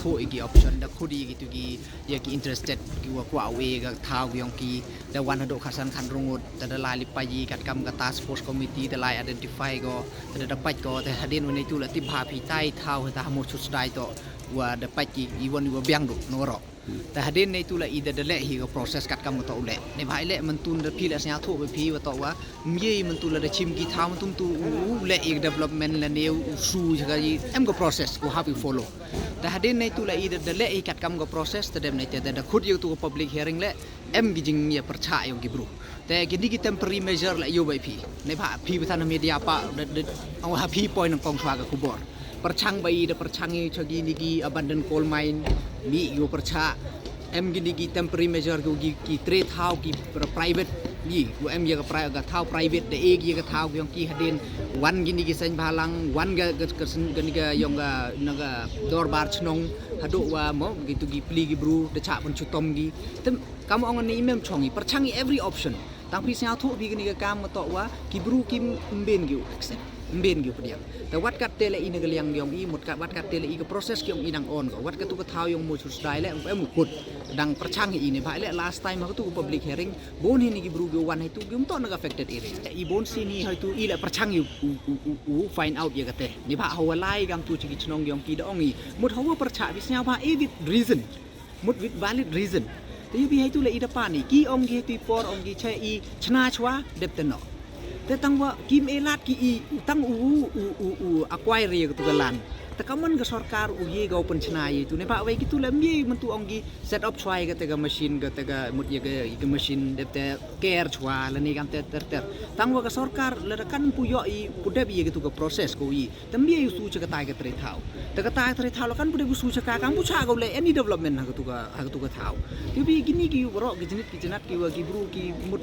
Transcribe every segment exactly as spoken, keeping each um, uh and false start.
Thoh ïa ki option, da khot ïa ki tu ki, ïa ki interested ki wa kwah u e ka thaw ki yong ki, da wan haduh khatsan khatrun ngut, da da lai lypa ïa katkam ka task force committee, da lai identify ko, da da pait ko, te hadien wa neitu la tip bha phi tai thaw, ha ta ha mo chut sdai to, wa da pait ki, i wan i wa biang du, no ro. Te hadien neitu la i da da leh hi ka process katkam ka to u leh. Neibhah i leh myntu da phi la sngewthuh ba phi wa to wa, mye myntu la da chim ki thaw myntu tu u, u leh i development la neu u su jaka i, em ka process ko hap i follow. Te hadien neitu la i da, da leh i katkam ka process, te dem neite da, da khot ïa tu ka public hearing leh, em ki jingïa pyrchah yong ki bru. Te kini ki temporary measure la ïoh bai phi. Neibhah phi ba than media pa, da, da, ong ha phi poi nang kong chwa ka khubor. Pyrchang bai da pyrchang i cha kini ki abandoned coal mine, mi ïoh pyrchah. Em kini ki temporary measure ki, ki, ki tre thaw ki pri-, private, i, u em ïa ka pri-, ka thaw private da e ki ïa ka thaw ki yong ki hadien, wan kini ki seng bhalang, wan ka, ka, ka sen-, kani ka yong ka, na ka dorbar chnong, haduh wa mo, ki tu ki pli ki bru, da chah pynchutom ki. Tem, kam ong ni mem chong i, pyrchang i every option. Tang phi sngewthuh phi kani ka kam ma to wa, ki bru kim mbin ki u accept. Mbin ki u pdiang. Te wat kat te le i na ka liang yong i, mut kat, wat kat te le i ka process ki yong i nang on ko. Wat kat tu ka thaw yong mo chur sdai le, em u kut. Dang pyrchang hi i neibhah le last time ha ka tu ka public hearing, bon hi ni ki bru ki wan hi tu, ki um to na ka affected area. I bon si ni hi tu, i le pyrchang i u, u, u, u, u find out ïa ka te. Neibhah hawa lai kam tu chi ki chnong yong ki da ong i. Mut hawa pyrchah, bi sngewbha i with reason. Mut with valid reason. Te ïa bi hi tu le i da pani. Ki ong ki hi tu i por ong ki che i chna chwa, dep te no. Te tang wa kim e lad ki i, tang u, u, u, u, acquire ïa ka tu ka land. Te ka mon ka sorkar u ye ka open chna ïa tu. Neibhah wei ki tu le mye myntu ong ki set up chwa ïa ka te ka machine ka te ka mut ïa ka, ïa ka machine dep te care chwa la ni kam te ter ter. Tang wa ka sorkar la da kan pu ïoh i pu dep ïa ka tu ka process ko i. Te mye u su cha ka tai ka tre thaw. Te ka tai ka tre thaw la kan pu dep u su cha ka kam pu cha ka u le any development ha ka tu ka, ha ka tu ka thaw. Te bi kini ki waroh ki jinit ki jinat ki wa ki bru ki mut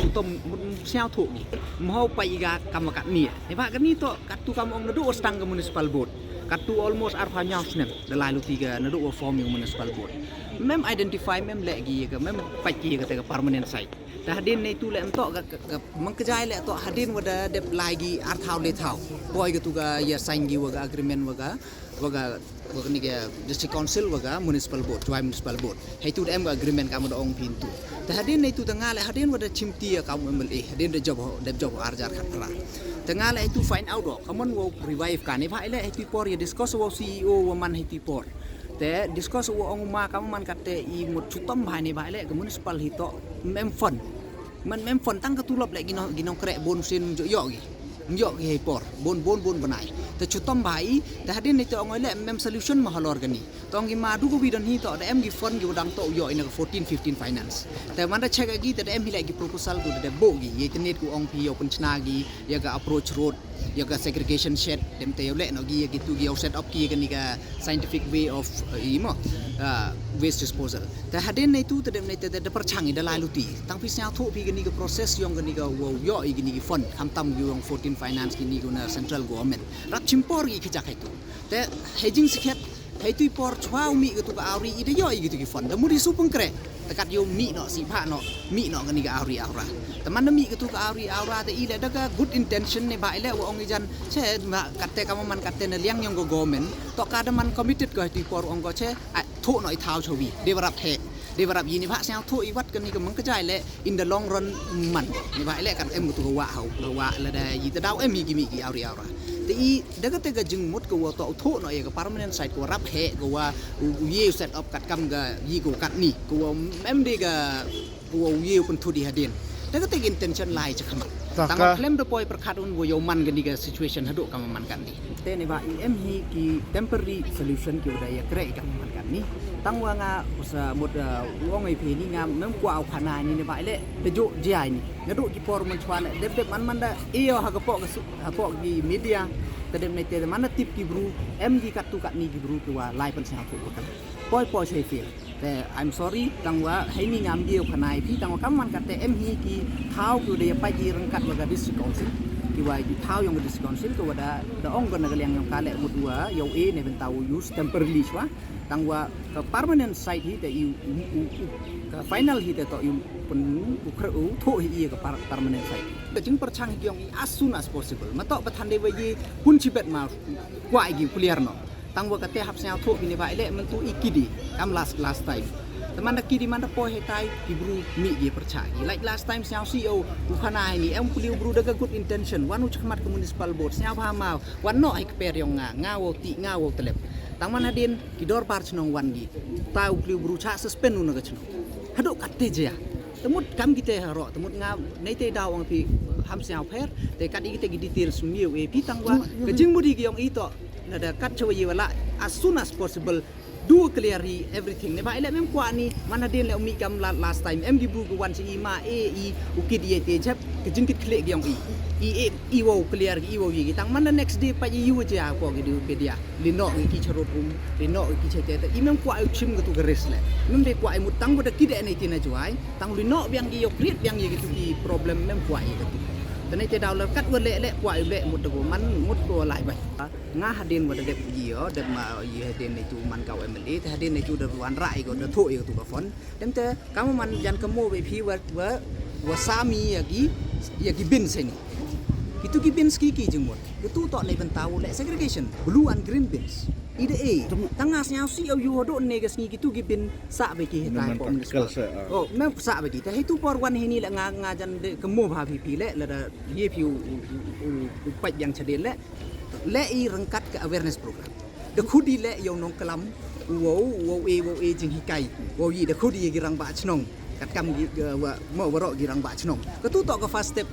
chutom mut sngewthuh ki. Mho pa i ga kam wa kat ni. Neibhah kani to kat tu kam ong naduh wa stang ka municipal board. Kat tu almost arphaw hynñiew snem. Da lai luti ka naduh wa form ïa ka municipal board. Mem identify mem le ki ka mem pait ki ka te ka permanent site. Te hadien neitu le em to ka, ka, ka mangkjai le to hadien wa da dep lai ki ar thaw le thaw. Poi ka tu ka ïa sign ki wa ka agreement wa ka, wa ka, wa ka ni ka district council wa ka municipal board, Jowai municipal board. Hei tu da em ka agreement ka ma da ong phin tu. Te hadien neitu te nga le hadien wa da chim ti ïa ka M L A, hadien da job, da job ar jar khat phra. Te nga le hei tu find out do, ka mon wa revive ka neibhah le hei tu i por ïa discuss wa C E O wa man hei tu i por. Te discuss wa ong ma ka man kat te i mut chutom bha neibhah le ka municipal hi to mem fund. Man mem fund tang ka tulop le ki nong, ki nongkreh bon sien ym ïoh ki. Ym ïoh ki hei por. Bon, bon, bon bnai. Te chutom bha i, te hadien ni te ong le mem solution ma halor kani. Te ong ki ma du ka wi don hi to, da em ki fund ki wa dang to ïoh i na ka fourteen fifteen finance. Te man da check ki te da em hi le ki proposal ku da buh ki. Ïa te net ku ong phi ïoh pynchna ki, ïa ka approach road, ïa ka segregation shed, dem te ïoh le no ki, ïa ki tu ki ïoh set up ki, ïa kani ka scientific way of, uh, i mo, uh, waste disposal. Te hadien neitu te dem nei te, te, te pyrchang i da lai luti. Tang phi sngewthuh phi kani ka process yong kani ka wow ïoh i kini ki fund. Khamtam ki yong fourteen finance kini ki na central government. Rap chim por ki khajak hei tu. Te hei jingskhem hei tu i por chwa u mih ka tu ka awri i da ïoh i ki tu ki fund. Da mut i su pynkreh. Te kat ïoh mih noh sibha noh, mih noh kani ka awri awra. Te man da mih ka tu ka awri awra te i le da ka good intention neibhah i le wa ong i jan. Che ma kat te ka man kat te na liang yong ka government. To ka da man committed ko hei tu i por ong ko che. Ai, thoh noh i thaw chawi, dei wa rap heh, dei wa rap ïa neibhah sngewthuh i wat kani ka mangkjai le in the long run man. Neibhah i le kan em ka tu ka wah hau, ka wah lada i te daw em hi ki mih ki awri awra. Te i da ka te ka jingmut ka wa to thoh noh ïa ka permanent site ka wa rap heh ka wa u, u ïa u set up katkam ka ïa ka wa katni, ka wa em dei ka Wow ïa u pynthut i hadien. Te ka te ka intention lai cha khmat. Tang ka khlem da poi pyrkhat un wow ïoh man kani ka situation haduh ka man kani. Te neibhah i em hi ki temporary solution ki wa da ïa kreh ka man kani. Tang wa nga u sa mut, uh, u ong i phi ni nga mem kwah u khana ni neibhah i le te ju jia ni. Naduh ki por mynchwa le dep dep man man da ïoh ha ka poh ka su, ha poh ki media. Te dep nei te man da tip ki bru em ki katto katne ki bru ki wa lai pynsngewthuh wa kan. Poi poi chai fail. Te, I'm sorry, tang wa, hei ni ngam dei u khana i phi, tang wa kam man kat te em hi ki thaw ki u dei pait i ryngkat wa ka district council. Ki wa ki thaw yong ka district council, ki wa da, da ong ka na ka liang yong ka le mut wa, yow e ne bynta u use temporarily chwa. Tang wa, ka permanent site hi te i, u, u, u, ka final hi te to i, pun, u kre, u thoh hi i ka per-, permanent site. Ka jingpyrchang hi yong i as soon as possible. Ma to ba than dei wa i, pun chibet ma, kwah i ki clear no. Tang wa kate hap sñiawthuh phi neibhah i leh mynta i kidi kam last last time. Te man da kidi man da poi heitai ki bru mih ki pyrchah ki. Like last time sñiawsih o u khana heini em pli u bru da ka good intention wan u chakhmat ka municipal board sñiawbha ma wan noh hei kper yong nga, nga wow tih nga wow tlep. Tang man hadien ki dorbar chnong wan ki, ta u pli u bru chah suspend u na ka chnong. Haduh kate jia. Te mut kam kite haroh, te mut nga neite daw ong phi ham sñiawpher, te kat i kite ki details miew e phi tang wa ka jingmut i ki yong i toh. Na da kat chawa ye wala as soon as possible do clear i everything. Neibhah i leh mem kwah ni man hadien leh u mih kam la last time em ki bru ka wan cha i ma e i u kit i te jep ka jingkit khlieh ki yong i. I e i wow clear ki i wow ye ki tang man da next day pa i u jia ko ki du ke dia. Lino ki ki charot um, lino ki ki chete te i mem kwah i chim ka tu ka res leh. Mem de kwah i mut tang wa da kit e nei tina juai. Tang lino biang ki yow create biang ye ki tu ki problem mem kwah i ka tu. Te neite daw leh kat wa leh leh kwah i leh mut da ko man mut ko lai bai. Nga hadien wa da dep i o, dep ma i hadien neitu man ka u M L A, te hadien neitu da wan rah i ko da thoh i ko tu ka phone. Dem te kam man jan ka mo we phi wa wa wa sami ya ki ya ki bin seni. Kitu ki bin ski ki jingmut. Kitu toh nei bynta u leh segregation, blue and green bins. I da e. Tang nga sñiawsih o yu hodo ne ka sngi kitu ki bin sa be ki hetai pom ni spa. Oh, mem sa be ki. Te hitu por wan hini leh nga nga jan de ka mo bha phi phi leh lada ye phi u u u u pait yang chadien leh. Leh i rengkat ka awareness program. Da khudi leh yow nongklam u wow wow e wow e jinghikai wow yi da khudi ye ki rangbah chnong. Kat kam ki wa mo waroh ki rangbah chnong. Ka tu toh ka first step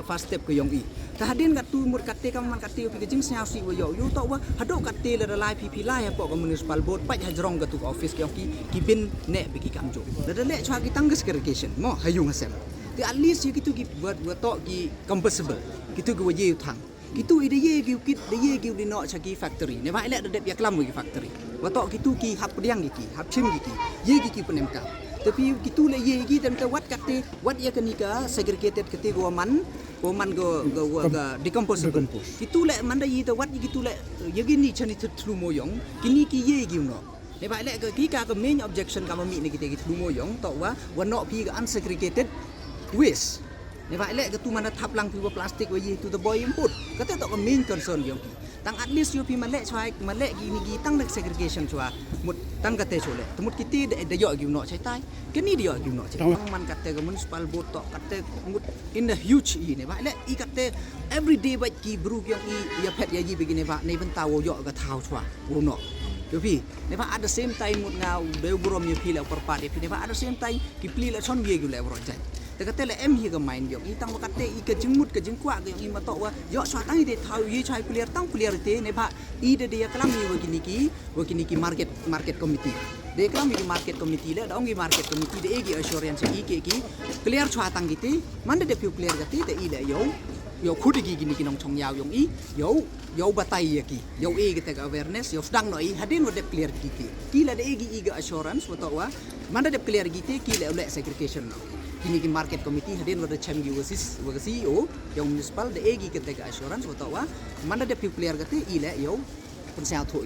first step ka yong i. Te hadien ka tu mut kate kam man kate yow phi ka jingsñiawsih wa yow yow toh wa haduh kate lada lai phi phi lai hapoh ka municipal board pait hajrong ka tu ka office ka yong ki ki bin ne be ki kam jong. Lada leh chwa ki tang ka segregation mo ha yung ha sem. Te at least ye kitu ki wa toh ki combustible kitu ki wa ye u thang. Kitu i da ye ki u kit da ye ki u lino cha ki factory. Neibhah i leh da dep ya klam wa ki factory. Wa toh kitu ki hap pdiang ki ki, hap chim ki ki. Ye ki ki pnem ka. Te phi kitu leh ye ki dem te wat kate, wat ya kani ka segregated kate go man, go man go go go ga decompose. Kitu leh man da i te wat ye kitu leh ye ki ni chani thlu mo yong, kini ki ye ki u no. Neibhah i leh ka ki ka ka main objection ka ma mih ne kite ki thlu mo yong toh wa wa noh phi ka unsegregated waste. Neibhah i leh ka tu man da thap lang phi wa plastic wa ye tu da boi input. Kate toh ka main concern yong ki. Tang at least yow phi ma leh chwa ma leh ki ni ki tang da segregation chwa. Mut tang kate chwa leh. Te mut kite da da yoh ki u noh chai tai. Kani da yoh ki u noh chai. Tang man kate ka municipal board toh kate mut in the huge i neibhah i leh i kate everyday bait ki bru ki yong i ya phet ya yi be ki neibhah nei bynta wow yoh ka thaw chwa. Wow noh. Yow phi. Neibhah at the same time mut nga u dei u burom yow phi leh u pyrpat yow phi neibhah at the same time ki pli leh chon ye ki u leh u roh jait. Te kate leh em hi ka mind yong i tang wa kate i ka jingmut ka jingkwah ka yong i ma toh wa yoh chwa tang i te thaw i chwa i clear tang clear i te neibhah i da de ya klam i wa kini ki wa kini ki market market committee. De ya klam i ki market committee leh da ong i market committee da e ki assurance i ke ki clear chwa tang ki te man da de phi u clear kate te i leh yow yow khudi ki kini ki nongchong yaw yong i yow yow batai ya ki yow e kate ka awareness yow sdang no i hadien wa dep clear ki te ki la da e ki i ka assurance wa toh wa man da dep clear ki te ki leh u leh segregation no. Kini ki market committee hadien wa da chem ki wa sis wa ka C E O yong municipal da e ki kate ka assurance wa toh wa man da dep phi u clear kate i leh yow pynsñiawthuh